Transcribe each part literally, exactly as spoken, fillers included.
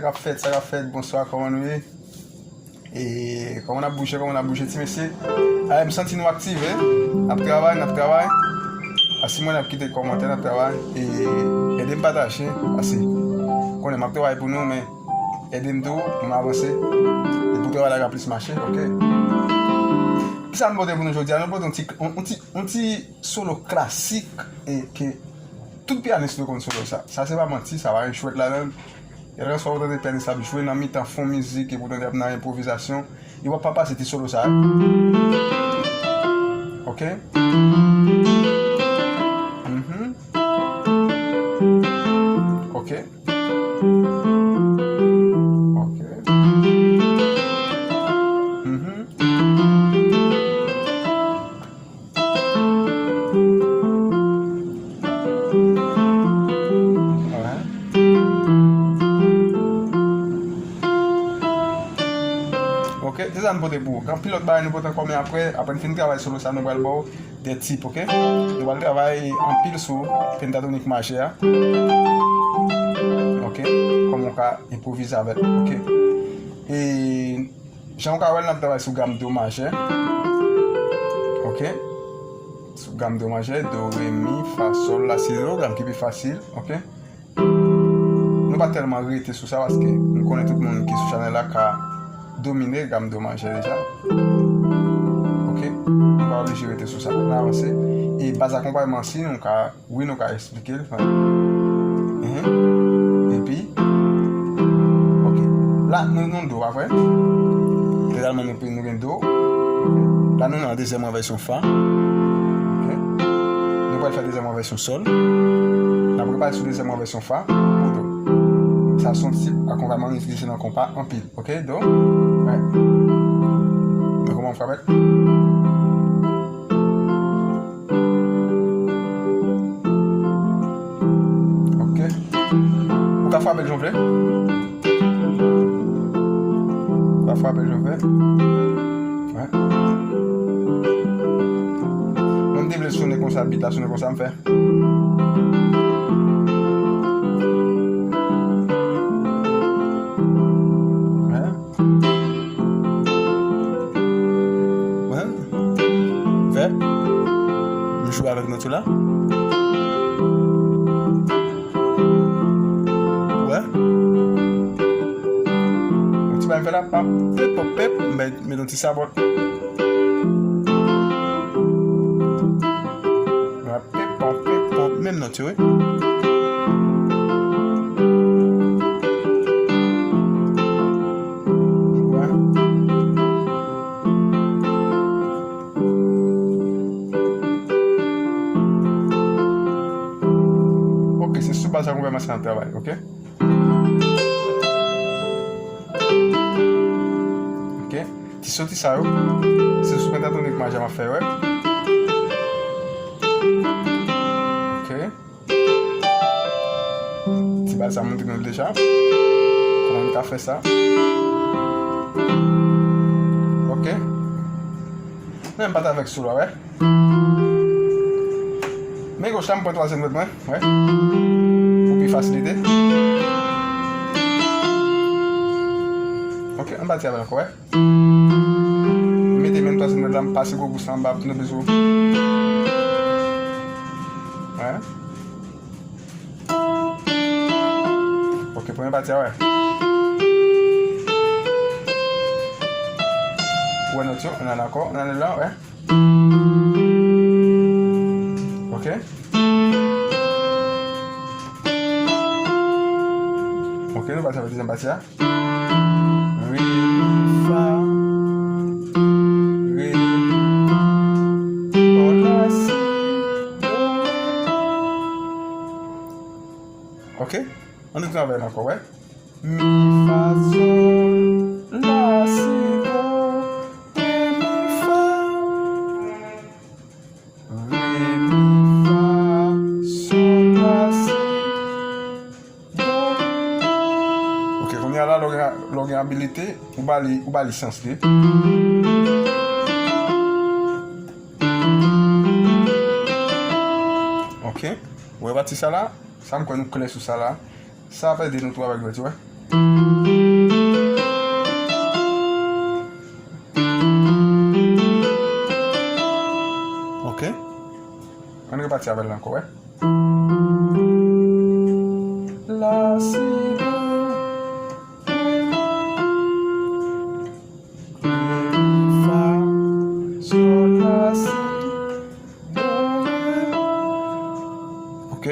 K ap fèt, sa k ap fèt, bonswa, kòman nou ye? E kòman n ap bouje, kòman n ap bouje, ti mesye? A, m santi nou aktive, n ap travay, n ap travay. Asi mwen, n ap kite kòmantè, n ap travay. E ede m pataje, asi. Konnen m ap travay pou nou, men ede m tou pou m avanse. E pou travay la ka plis mache, oke? Kisa nou pote pou nou jodi a? Nou pote yon ti, yon, yon ti, yon ti solo klasik e ke tout pyanis nou konn solo sa. Sa se pa manti, sa pa gen jwèt ladan l. Genlè swa ou tande pyanis ap jwe nan mitan fon mizik epi w tande ap nan enpwovizasyon. E w ap pa pase ti solo sa. Oke? Mhm. Oke. Oke. Mhm. Ok, se sa n pote pou ou. Gen anpil lòt bagay nou pote ankò, men apre, apre n fin travay solo sa, nou pral ba w de tip, ok? Nou pral travay anpil sou pentatonik majè a. Ok? Kòman w ka enpwovize avèk, ok? E jan w ka wè l, n ap travay sou gam do majè. Ok? Sou gam do majè, do, re, mi, fa, sòl, la, si, do, gam ki pi fasil, ok? Nou pa tèlman rete sou sa, paske m konnen tout moun ki sou chanèl la ka domine gam do majè deja. Ok? Nou pa oblije rete sou sa. N avanse. E baz akonpayman, si nou ka Wi, nou ka esplike l. Enhen. Epi, ok. La, nou, nou do, pa vre? Jeneralman, nou, nou gen do. Ok. La, nou nan dezyèm ranvèsyon fa. Ok. Nou pral fè dezyèm ranvèsyon sòl. N ap repare sou dezyèm ranvèsyon fa pou do. Sa se yon tip akonpayman nou itilize nan konpa anpil. Ok, do. Right. Men kòman m frape l? Ok. Ou ka frape l jan w vle. Ou ka frape l jan w vle. Wè. Mwen, m te vle sonnen konsa, bit la sonnen konsa, m fè. Wè. Wè. Vè. M jwe avèk nòt yo la. Wè. Yon ti bagay m fè la, pap, pep, pop, pep, m met, met yon ti sabòt. Wè, pep, pop, pep, pop, menm nòt yo, wi. Wè. Ok, se sou baz sa konpè masin ap travay, ok? Ok. Ti soti sa yo, se sou pentatonik majè m ap fè, wè. Ok. Ti baz sa montre nou deja. Kòman nou ka fè sa? Ok. Men m pa t avèk sou la, wè. Men goch la, m pran twazyèm dwèt mwen, wè. Pou pi fasilite. Ok, ann pati avè l ankò, wè. M mete menm twazyèm dwèt la, m pase gwo bous la anba, pou nou bezwen. Wè. Ok, premye pati a, wè. Ou wè nòt yo, ann ale ankò, ann ale la, wè. Ok. Ok, nou pase avèk dezyèm pati a. Re, mi, fa, re, mi, fa, la, si, do. Ok. Ann retounen avè l ankò, wè. Mi, fa, sòl, la, si, do, re, mi, fa. Re, mi, fa, sòl, la, si, do. Ok, kounye a la, lè w gen, lè w gen abilite, ou ba li, ou ba li sans li. Ok, ou wè pati sa la? Sa m kwè nou klè sou sa la. Sa ap ede nou tou avèk dwèt yo, wè. Ok. Ann repati avè l ankò, wè. La, si, do, re, mi, fa, sol, la, si, do, re. Ok.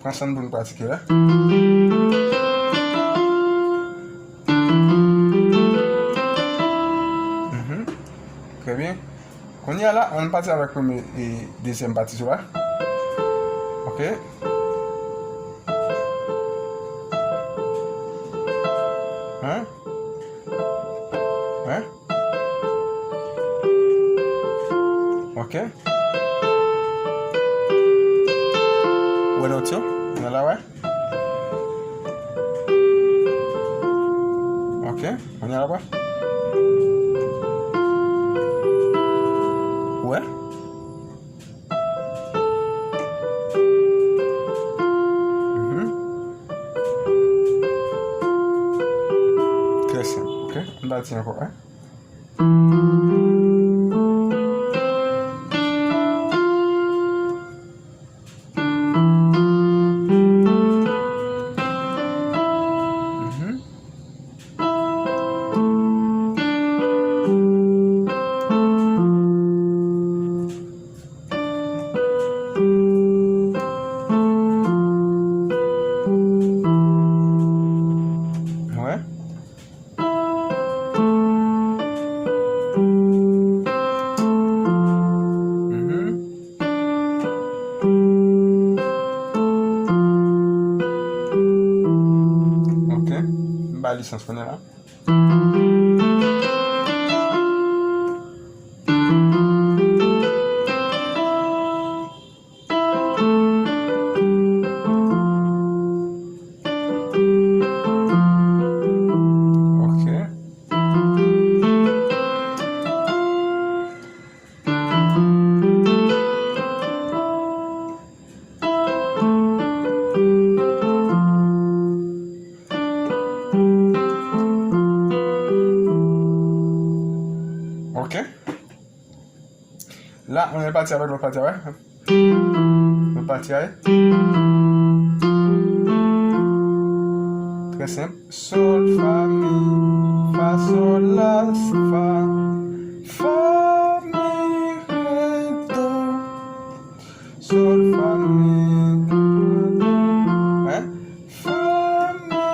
Pran san n pou n pratike la. Mhm. Trè byen. Kounye a la, ann pati avèk premye e dezyèm pati sou la. Ok. Hein? Hein? Ok. Wè nòt yo? Nan la, wè? Ok. Kounye a la, wè? Wè? Mhm. Trè senp, ok? Ann pati ankò, wè? Mhm. Wè. Mhm. Ok. M ba li sans kounye a la. Ok. Ok. La, ann al pati avèk lòt pati a, wè. Lòt pati a, wè. Trè senp. Sol, fa, mi, fa, sol, la, fa, fa, mi, re, do. Sol, fa, mi, re, do. Wè. Fa, mi,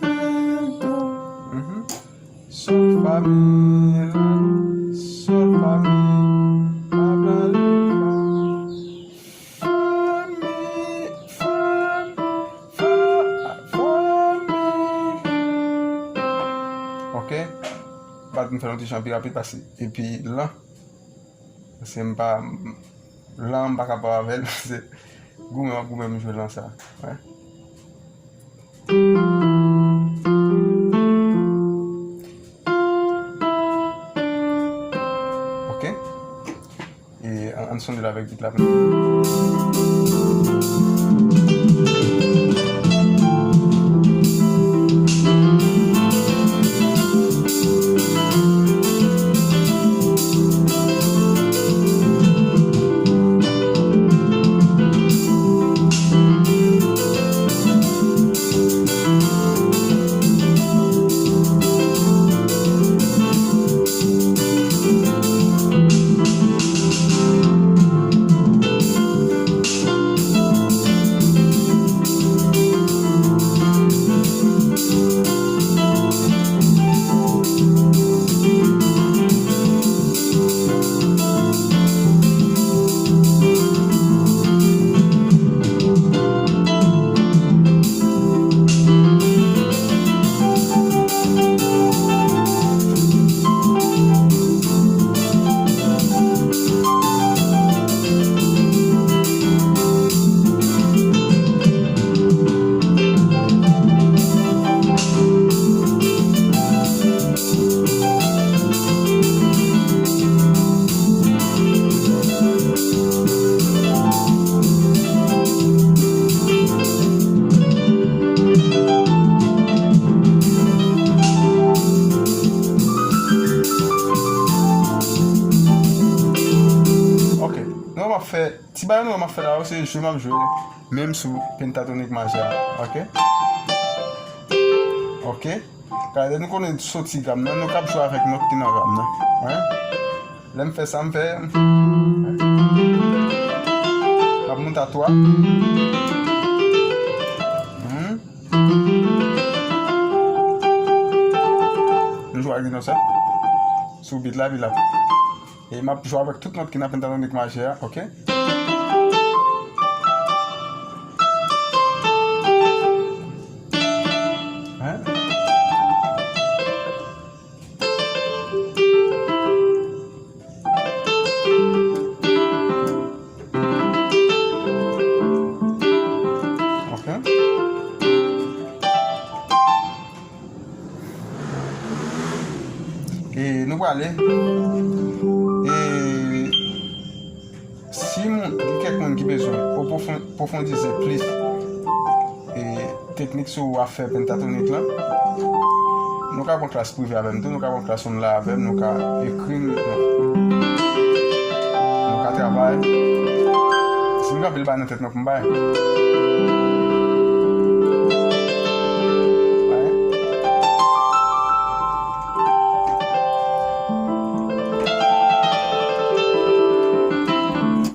re, do. Mhm. Sol, fa, mi, la, sol, fa, mi, la, fa, la, fa. Fa, mi, fa, fa, fa, mi. Ok. Bat m fè yon ti jan pi rapid pase epi lan. Paske m pa, lan m pa kapab avè l, paske goumen m ap goumen m jwe lan sa. Wè. Ok. E ann, ann sonde l avèk bit la. Bagay nou wè m ap fè la yo, se jwe m ap jwe, menm sou pentatonik majè a, oke? Oke? Gade, nou konnen soti gam nan, nou kab jwe avèk nòt ki nan gam nan. Wi. Lè m fè sa, m fè. M ap monte a twa. Hmm. Nou jwe ak li konsa. Sou beat la, epi l ap. E m ap jwe avèk tout nòt ki nan pentatonik majè a, oke? Hein? Oke. E nou prale. E si moun, gen kèk moun ki bezwen pwofon-, pwofondize plis e teknik sou afè pentatonik lan, nou ka pran klas prive avè m tou, nou ka pran klas online avè m, nou ka ekri m, nou ka travay. Si m gen anpil bagay nan tèt mwen pou m bay.